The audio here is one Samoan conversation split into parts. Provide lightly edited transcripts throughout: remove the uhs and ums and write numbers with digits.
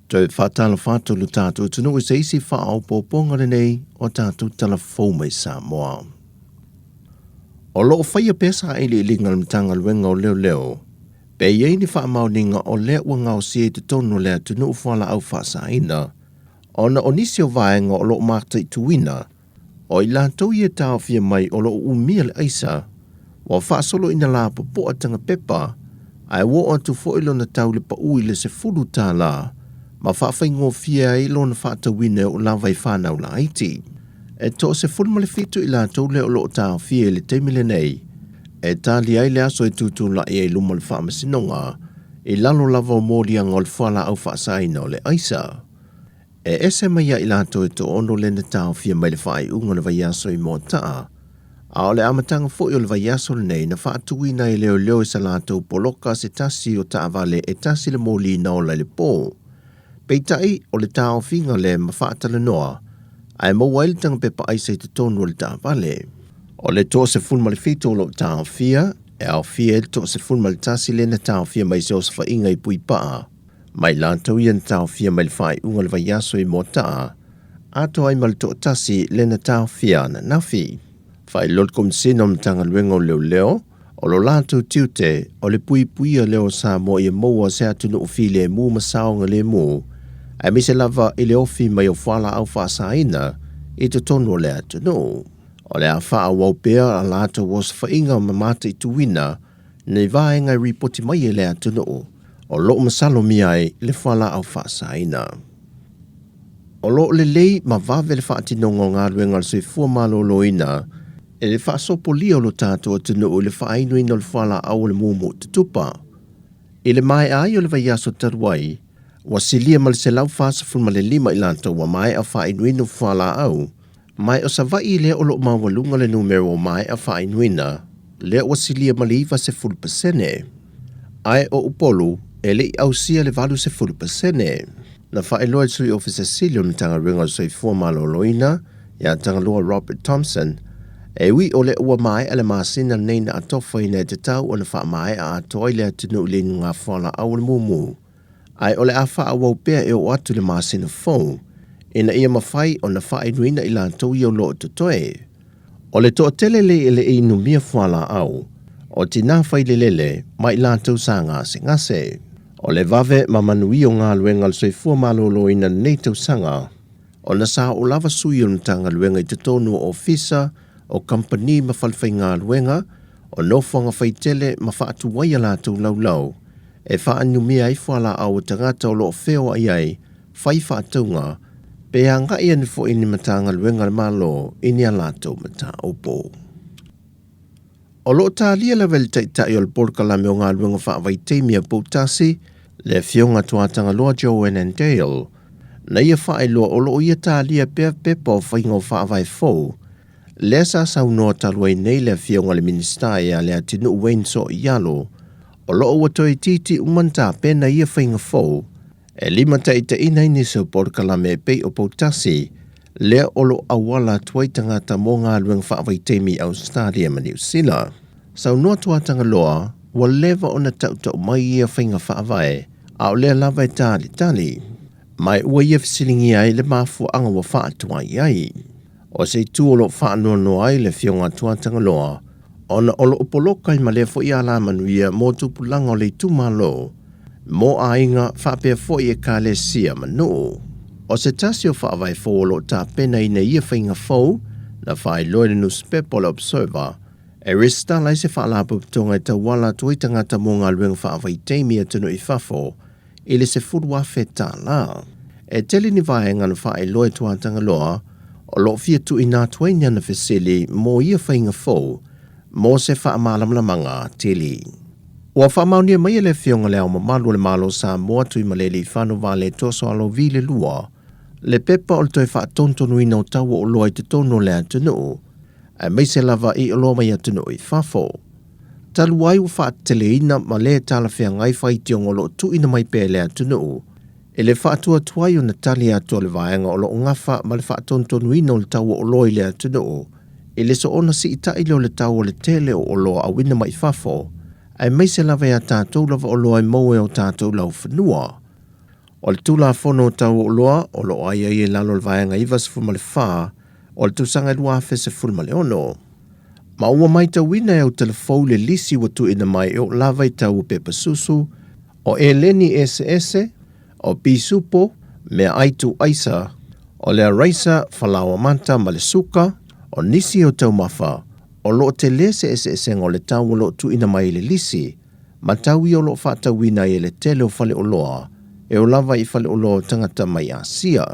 Toe faatalofa atu lo tatou atunuu i se isi faaopoopoga lenei o tatou tala fou mai Samoa. O lo o faia pea sailiiliga a le Matagaluega o Leoleo pe i ai ni faamaoniga o lea ua gaosia i totonu o le atunuu fualaau faasaina ona o nisi o vaega o lo o mataituina o i latou ia e taofia mai o lo o umia le aisa ua faasolo ina lapopoa tagapepa ae ua oo atu foi lona tau le pau i le $10 ma faafaigofie ai lona faatauina e oo lava i fanau laiti. E 17 i latou lea o lo o taofia i le taimi lenei e tali ai le aso e tutulai ai luma o le faamasinoga i lalo lava o moliaga o le fualaau faasaina o le aisa. E ese mai ia i latou e 6 lea na taofia mai le faaiuga o le vaiaso i Moataa, a o le amataga foi o le vaiaso lenei na faatuina ai e leoleo i sa latou poloka se tasi o taavale e tasi le moli na ola i le po. Peitai, o le taofiga lea ma faatalanoa ae maua ai le tagapepa aisa i totonu o le taavale. O le 17 o lo o taofia, e aofia ai le 11 lea na taofia mai i se osofaiga i Puipaa, ma i latou ia na taofia mai le faaiuga o le vaiaso i Moataa, atoa ai ma le toatasi lea na taofia ananafi. Faailoa le Komesina o le Matagaluega o Leoleo, o lo latou tiute o le puipuia lea o Samoa ia maua se atunuu filemu ma saogalemu, aemaise lava i le ofi mai o fualaau faasaina i totonu o le atunuu. O le a faaauau pea a latou osofaiga ma mataituina nei vaega e ripoti mai e le atunuu o lo o masalomia ai le fualaau faasaina. O lo o lelei ma vave le faatinoga o galuega a le soifua maloloina e le faasopolia o lo tatou atunuu i le faainuina o le fualaau o le mumu tutupa. I le maea ai o le vaiaso talu ai, ua silia ma le 145 i latou ua maea faainuina fualaau, ma o Savaii lea o lo o maualuga le numera ua maea faainuina, lea ua silia ma le 90%. Ae o Upolu e le i ausia le 80%. Na faailoa e le Sui Ofisa Sili o le Matagaluega o le Soifua Maloloina ia Tagaloa Robert Thompson, e ui o lea ua maea le masina lenei na atofaina e tatau ona faamaea atoa ai le atunuu i le inuga fualaau o le mumu, ae o le a faaauau pea e oo atu i le masina fou ina ia mafai ona faainuina i latou ia o lo o totoe. O le toatele le e le i inumia fualaau, o tinā failelele ma i latou sa gasegase. O le vave ma manuia o galuega a le soifua maloloina i lenei tausaga, ona sa oo lava sui o le Matagaluega i totonu o ofisa, o kamupani ma falefaigaluega, o nofoaga faitele ma faatuai a latou laulau e faainumia ai fualaau a tagata o lo o feoai ai, fai faatauga, pe agai ane foi ni Matagaluega a le Malo i ni a latou mataupu. O lo o talia lava e le Taitai o le Polokalame o Galuega Faavaitaimi a Poutasi, le Afioga Tuatagaloa Joanne Dale, na ia faailoa o lo o ia talia pea pepa o faiga o faavae fou, lea sa saunoa talu ai nei le Afioga i le Minisita ia Leatinuu Wayne Sooialo, o lo o ua toe itiiti uma ona tapena ia faiga fou e limataitaiina ai nisi o polokalame e pei o Poutasi, lea o lo o auala atu ai tagata mo galuega faavaitaimi i Ausetalia ma Niu Sila. Saunoa Tuatagaloa, ua leva ona tautau mai ia faiga faavae, a o lea lava e talitali. Ma ua ia fesiligia ai le mafuaaga ua faatuai ai. O se itu o lo o faanoanoa ai le Afioga a Tuatagaloa, ona o lo o poloka ai ma lea foi alamanuia mo tupulaga o le itumalo, mo aiga faapea foi ekalesia ma nuu. O se tasi o faavae fou o lo o tapenaina i ia faiga fou, na faailoa i le nusipepa o le Observer, e resitala ai se faalapotopotoga e tauala atu ai tagata mo galuega faavaitaimi i atunuu i fafo i le $10,000. E tele ni vaega na faailoa e Tuatagaloa o lo o fia tuuina atu ai ni ana fesili mo ia faiga fou mo se faamalamalamaga atili. Ua faamaonia mai e le Afioga i Le Ao Mamalu o le Malo o Samoa Tuimalealiifano Vaaletoa Sualauvi le Lua le pepa o le toe faatonutonuina o tau o oloa i totonu o le atunuu, aemaise lava i oloa mai atunuu i fafo. Talu ai ua faateteleina ma le talafeagai faitioga o lo o tuuina mai pea e le atunuu i le faatuatuai ona tali atu a le vaega o lo o gafa ma le faatonutonuina o le tau o oloa i le atunuu i le soona siitai lea o le tau o le tele o oloa auina mai fafo, aemaise lava i a tatou lava oloa e maua e o tatou laufanua. O le Tulafono Tau Oloa o lo o aiaia i lalo o le Vaega 94 o le tausaga 2016. Ma ua matauina e Autalafou le lisi ua tuuina mai e oo lava i tau o pepa susu, o eleni eseese, o pisupo, meaai tuuaisa, o le araisa, falaoa mata ma le suka, o nisi o taumafa, o lo o tele se eseesega o le tau o lo o tuuina mai i le lisi, ma tau ia o lo o faatauina ai e le tele o faleoloa, e oo lava i faleoloa o tagata mai Asia.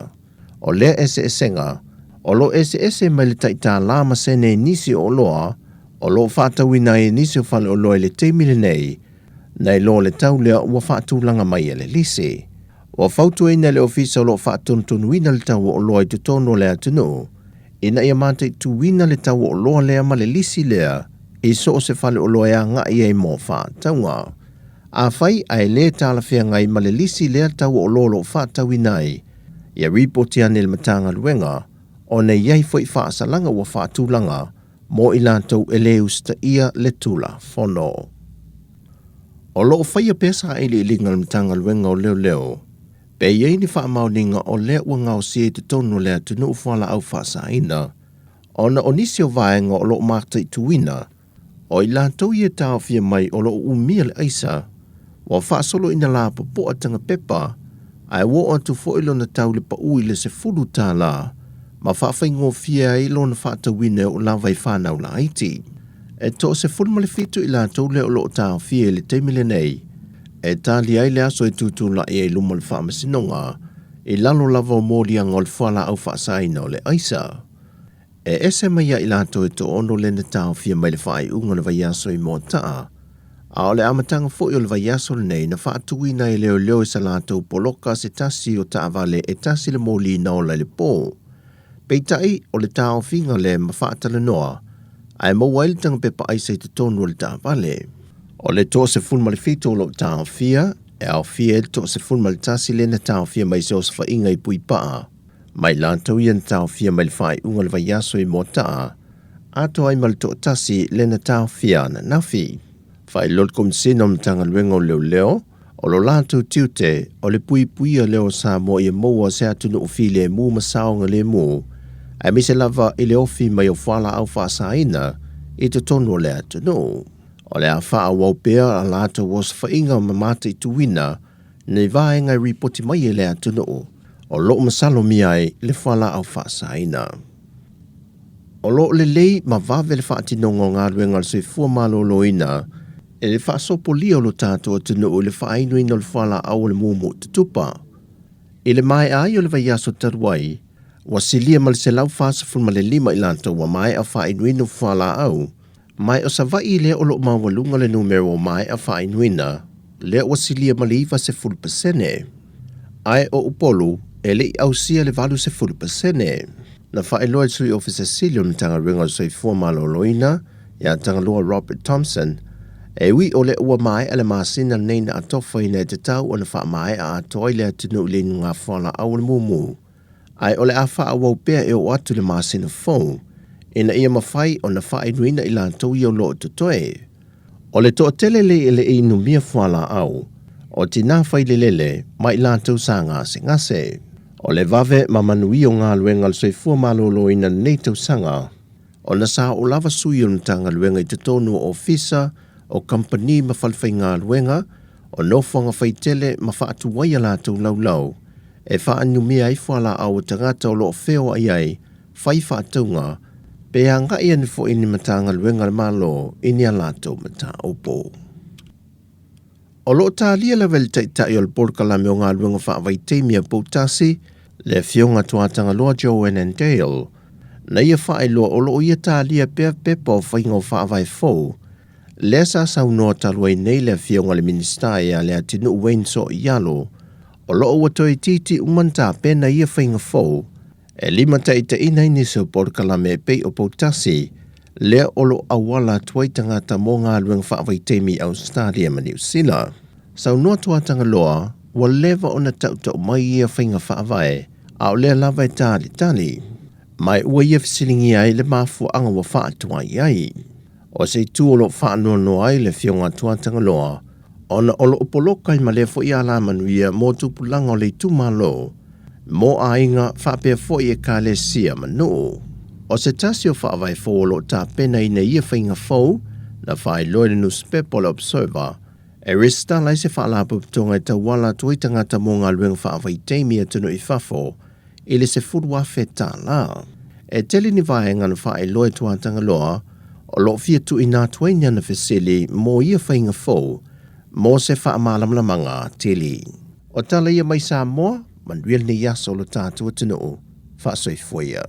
O lea eseesega, o lo o eseese mai le tai $1 ma sene i nisi o oloa o lo o faatauina ai e nisi o faleoloa i le taimi lenei, nai lo le tau lea ua faatulaga mai e le lisi. Ua fautuaina e le Ofisa o lo o faatonutonuina le tau o oloa i totonu o le atunuu, ina ia mataituina le tau o oloa lea ma le lisi lea i so o se faleoloa e agai ai mo faatauga. Afai ae le talafeagai ma le lisi lea tau o oloa o lo o faatauina ai, ia ripoti ane i le Matagaluega ona e i ai foi faasalaga ua faatulaga mo i latou e le usitaia le Tulafono. O lo o faia pea sailiiliga a le Matagaluega o Leoleo pe i ai ni faamaoniga o lea ua gaosia i totonu o le atunuu fualaau faasaina, ona o nisi o vaega o lo o mataituina o i latou ia e taofia mai o lo o umia le aisa, ua faasolo ina lapopoa tagapepa, ae ua oo atu foi lona tau le pau i le $10 ma faafaigofie ai lona faatauina e oo lava i fanau laiti. E toa-17 i latou lea o lo o taofia i le taimi lenei, e tali ai le aso e tutulai ai luma o le faamasinoga i lalo lava o moliaga o le fualaau faasaina o le aisa. E ese mai ia i latou e toaono lea na taofia mai le faaiuga o le vaiaso i Moataa, a o le amataga foi o le vaiaso lenei na faatuina ai e leoleo i sa latou poloka se tasi o taavale e tasi le moli na ola i le po. Peitai, o le taofiga lea ma faatalanoa ae maua ai le tagapepa aisa i totonu o le taavale. O le 17 o lo o taofia, e aofia ai le 11 lea na taofia mai se osofaiga i Puipaa, ma i latou ia na taofia mai le faaiuga o le vaiaso i Moataa, atoa ai ma le toatasi lea na taofia ananafi. Faailoa le Komesina o Matagaluega o Leoleo, o lo latou tiute o le puipuia lea o Samoa ia maua se atunuu filemu ma saogalemu, aemaise lava i le ofi mai o fualaau faasaina i totonu o le atunuu. O le a faaauau pea a latou osofaiga ma mataituina nei vaega e ripoti mai e le atunuu o lo o masalomia ai le fualaau faasaina. O lo o lelei ma vave le faatinoga o galuega a le soifua maloloina e le faasopolia o lo tatou atunuu i le faainuina o le fualaau o le mumu tutupa. I le maea ai o le vaiaso talu ai, ua silia ma le 145 i latou ua maea faainuina fualaau, ma o Savaii lea o lo o maualuga le numera ua maea faainuina, lea ua silia ma le 90%. Ae o Upolu, e le i ausia le 80%. Na faailoa e le Sui Ofisa Sili o le Matagaluega o le Soifua Maloloina, ia Tagaloa Robert Thompson, e ui o lea ua maea le masina lenei na atofaina e tatau ona faamaea atoa ai le atunuu i le inuga fualaau o le mumu, ae o le a faaauau pea e oo atu i le masina fou, ina ia mafai ona faainuina i latou ia o lo o totoe. O le toatele le e le i inumia fualaau, o tinā failelele ma i latou sa gasegase. O le vave ma manuia o galuega a le soifua maloloina i lenei tausaga, ona sa oo lava sui o le Matagaluega i totonu o ofisa, o kamupani ma falefaigaluega, o nofoaga faitele ma faatuai a latou laulau e faainumia ai fualaau a tagata o lo o feoai ai, fai faatauga, pe agai ane foi ni Matagaluega a le Malo i ni a latou mataupu. O lo o talia lava e le Taitai o le Polokalame o Galuega Faavaitaimi a Poutasi, le Afioga Tuatagaloa Joanne Dale, na ia faailoa o lo o ia talia pea pepa o faiga o faavae fou, lea sa saunoa talu ai nei le Afioga i le Minisita ia Leatinuu Wayne Sooialo, o lo o ua toeitiiti uma ona tapena ia faiga fou e limataitaiina ai nisi o polokalame e pei o Poutasi, lea o lo o auala atu ai tagata mo galuega faavaitaimi i Ausetalia ma Niu Sila. Saunoa Tuatagaloa, ua leva ona tautau mai ia faiga faavae, a o lea lava e talitali. Ma e ua ia fesiligia ai le mafuaaga ua faatuai ai. O se itu o lo o faanoanoa ai le Afioga Tuatagaloa, ona o lo o poloka ai ma lea foi alamanuia mo tupulaga o le itumalo, mo aiga faapea foi ekalesia ma nuu. O se tasi o faavae fou o lo o tapenaina i ia faiga fou, na faailoa i le nusipepa o le Observer, e resitala ai se faalapotopotoga e tauala atu ai tagata mo galuega faavaitaimi i atunuu i fafo i le $10,000. E tele ni vaega na faailoa e Tuatagaloa o lo o fia tuuina atu ai ni ana fesili mo ia faiga fou mo se faamalamalamaga atili. O tala ia mai Samoa, manuia lenei aso o lo tatou atunuu. Faasoifua ia.